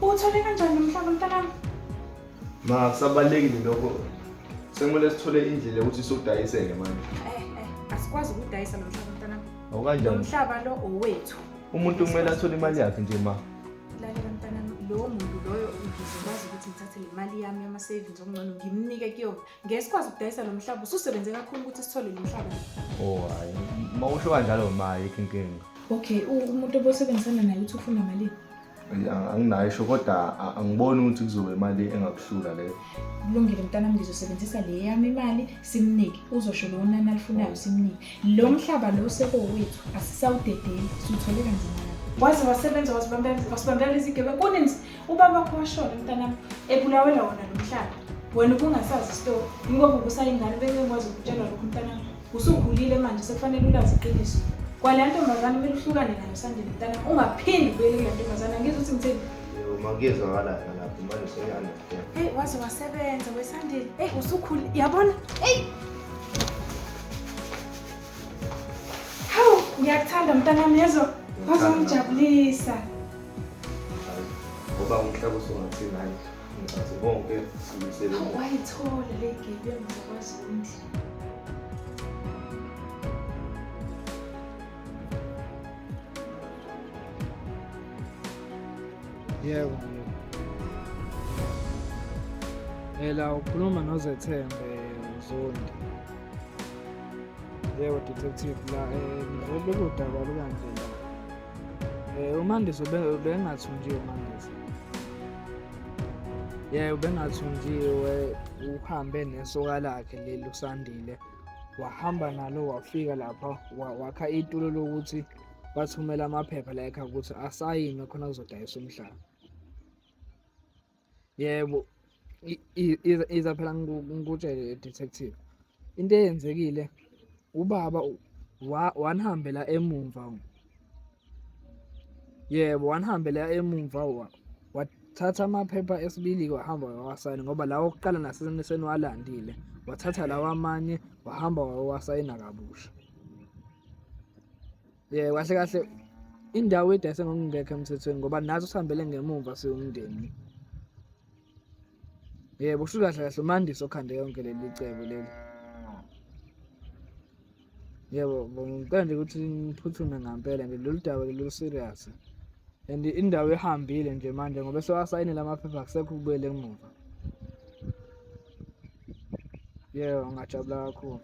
Uwuthole kanjani lo mhlaba mntanami? Ma kusabalulekile lokho. Sekumele sithole indlela yokuthi siwudayiseke manje. Asikwazi ukudayisa lo mhlaba mntanami. Lo Awukanjani? mhlaba lo owethu. Umuntu kumele athole imali yakhe nje ma. Lalela mntanami, lowo muntu loyo ngizokwazi ukuthi ngithathe le mali yami yama-savings okungcono ngimnike kuyona. Ngeke sikwazi ukudayisa lo mhlaba, ususebenze kakhulu ukuthi sithole lo mhlaba. Oh hayi, ma usho kanjalo ma ayikho inkinga. Okay, umuntu obosebenzisana naye uthi ufuna malini? Anginayo isho kodwa angiboni ukuthi kuzoba imali engakuhlula leyo. Kulungile mntanami, ngizosebenzisa le yami imali simnike. Uzosho lowo nani alifunayo simnike. Lo mhlaba lo sekowethu, asisawudedeli, siwuthole kanzima kabi. Waze wasebenza wasibambela lezi gebengu. Kunini ubaba wakho washona mntanami, ebulawela wona lo mhlaba. Wena ubungasazi isitori, ingoba ubusayingane bengingikwazi ukutshela lokho mntanami. Usukhulile manje sekufanele ulazi iqiniso. Kwale ntombazane kumele uhlukane nayo Sandile mntanami, ungaphindi ubuyele kule ntombazane. Angizwa ukuthi ngithini. Yebo, ma kuyezwakala ngalapho manje sengiya-understand. Hey, waze wasebenza wesandile. Hey, usukhulile. Yabona? Hey. Hawu, ngiyakuthanda mntanami yezwa. Waze wangijabulisa. Hayi, ngoba umhlaba usungathini hayi. Ngicabanga konke sibuyisele. Hawu, wayithola le gebengu zakwaZondi. Yebo. Ela ukhuluma noZethembe Zondi. Yebo detective la ngivele udaba olukanje la. UMandisa ubengathunjiwe uMandisa. Yebo ubengathunjiwe uhambe nesoka lakhe leli uSandile. Wahamba nalo wafika lapha wakha itulo lokuthi bathumela amaphepha la ekhaya ukuthi asayinwe khona kuzodayiswa umhlaba. Yebo, iza phela ngikutshele detective. Into eyenzekile ubaba wanihambela emumva. Yebo, wanihambela emumva Thatha amaphepha esibili-ke wahamba wayowasayina ngoba lawa okuqala naseniwalandile. Wathatha lawa amanye wahamba wayowasayina kabusha. Yebo, kahle kahle indawo idayise ngokungekho emthethweni ngoba nathi usihambele ngemumva siwumndeni. Yebo, kusho kahle kahle uMandisa okhande yonke leli cebo leli. Yebo, ngicela nje ukuthi niphuthume ngampela nje lolu daba lolu serious. And indawo ihambile nje manje ngoba sewasayinile amaphepha akusekho ukubuyela emuva. Yebo, ngingajabula kakhulu.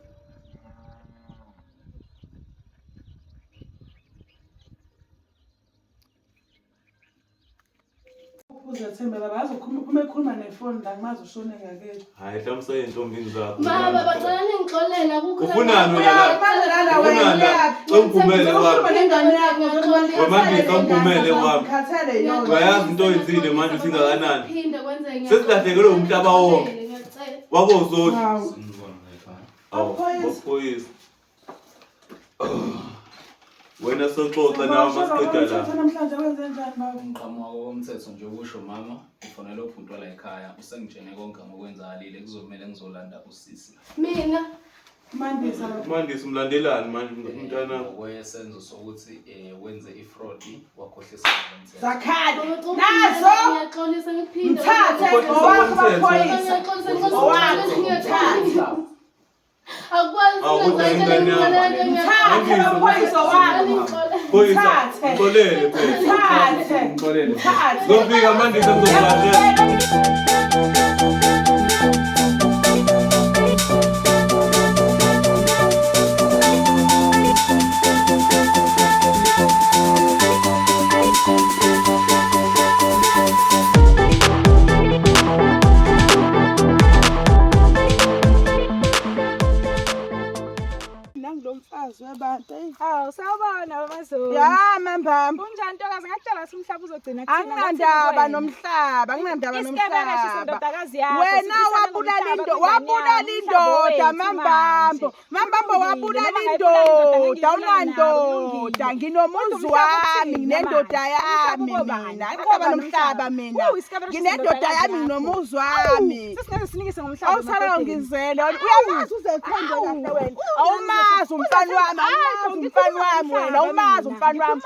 Uzethembe baba azokhuluma uma ekhuluma nefoni la ngimazi ushone ngakethu. Hayi mhlawumbe useyintombini zakho. Baba bacela ningixolela kukho Ufunani wena la? Ufunani la? Cela ungivumele baba. Nengane yakho Wemandisa ungivumele baba. Khathele yona. Uyayazi into oyenzile manje uthi ingakanani. Phinde kwenzeke. Sesilahlekelwe umhlaba wonke. Ngiyacela. Wakozodi. Hawu. Awu, amaphoyisa. Wena soxoxa nawe masiqeda la. Umthetho namhlanje wenze njani baba? Ngiqhamuka komthetho nje ukusho mama ufonele ubhuti wala ekhaya usengitshene konke ngokwenzakalile kuzomele ngizolanda usisi. Mina Mandisa Mandisa umlandelani manje umntana? Ngokwesenzo sokuthi wenze ifraud wakhohlisa ngomthetho. Zakhale. Nazo. Ngiyaxolisa ngiphinde. Mthathe owakho amaphoyisa. Ngiyaxolisa ngicela Owakho. ngiyacela. Akwazi Awu, kodwa ingane yami. Mthathe amaphoyisa owakho. Phoyisa, Mthathe. mxolele phela. Mthathe. Mxolele. Mthathe. Zofika Mandisa ngizokulandela. Nangulo mfazi webantu. eyi. Hawu sawubona bamazulu. Ya mambamba. Kunjani ntokazi ngakutshela ukuthi umhlaba uzogcina kuthina. Anginandaba nomhlaba, anginandaba Isikebereshe nomhlaba. sendodakazi yakho. Wena sifisana wabulala ngomhlaba indoda, kwingane wabulala yami, umhlaba indoda wethu mambambo. manje. Mambambo Kulungile, wabulala noma ngayibulala indoda, indoda, ngiyibulala nawe, awunandoda. kulungile. Nginomuzi Kodwa umhlaba wami, uthini nginendoda manje? yami Umhlaba ukobani? mina. Anginandaba Ukobani nomhlaba mina. Wu, isikebereshe Nginendoda sendodakazi yami, yakho. nginomuzi Awu, wami. sesingeke sinikise ngomhlaba Awusala emadodeni. ngizele. Uyamazi uzethembe kahle wena. Awumazi umfana wami, awumazi umfana wami wena, awumazi umfana wami.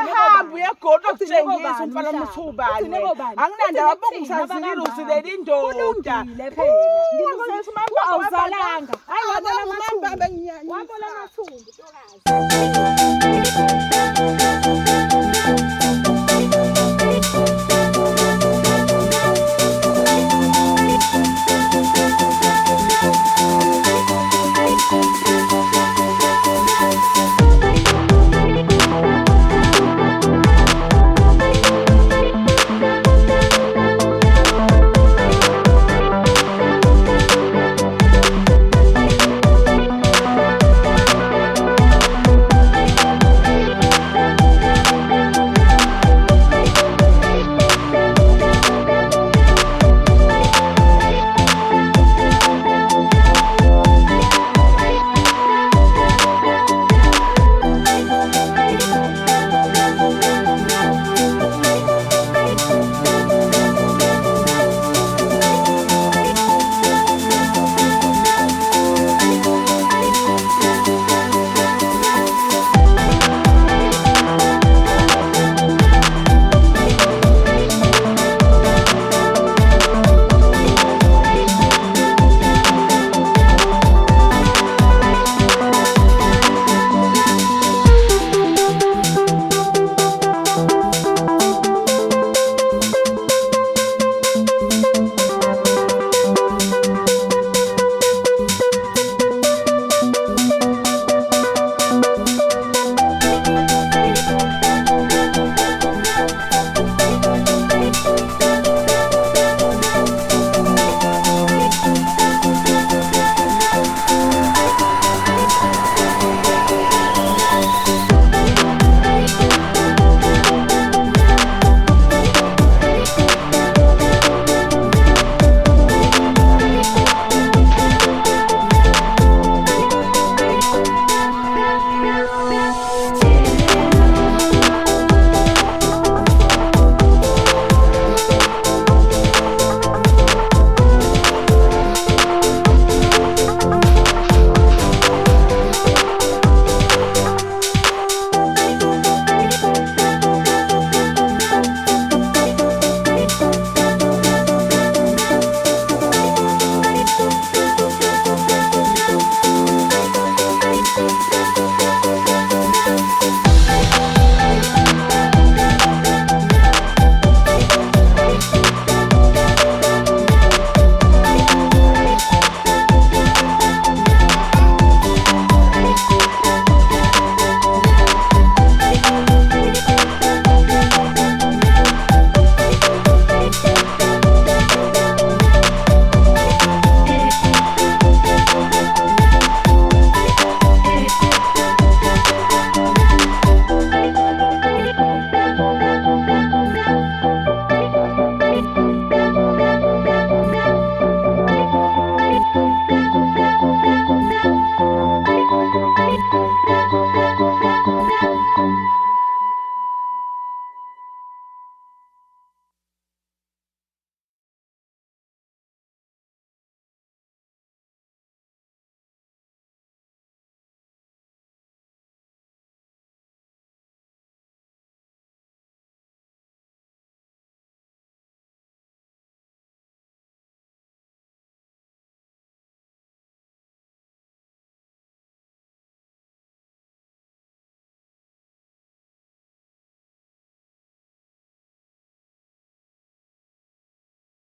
Uyahamba uye eGoli uyokutshengisa umfana wami ukuthi ubani wena. Anginandaba buka usazilile uzilela indoda. Kulungile phela. Ngilungile. Awuzalanga. Hayi wabola amathumbu. Mambambo enginyanyisa. Wabola amathumbu ntokazi.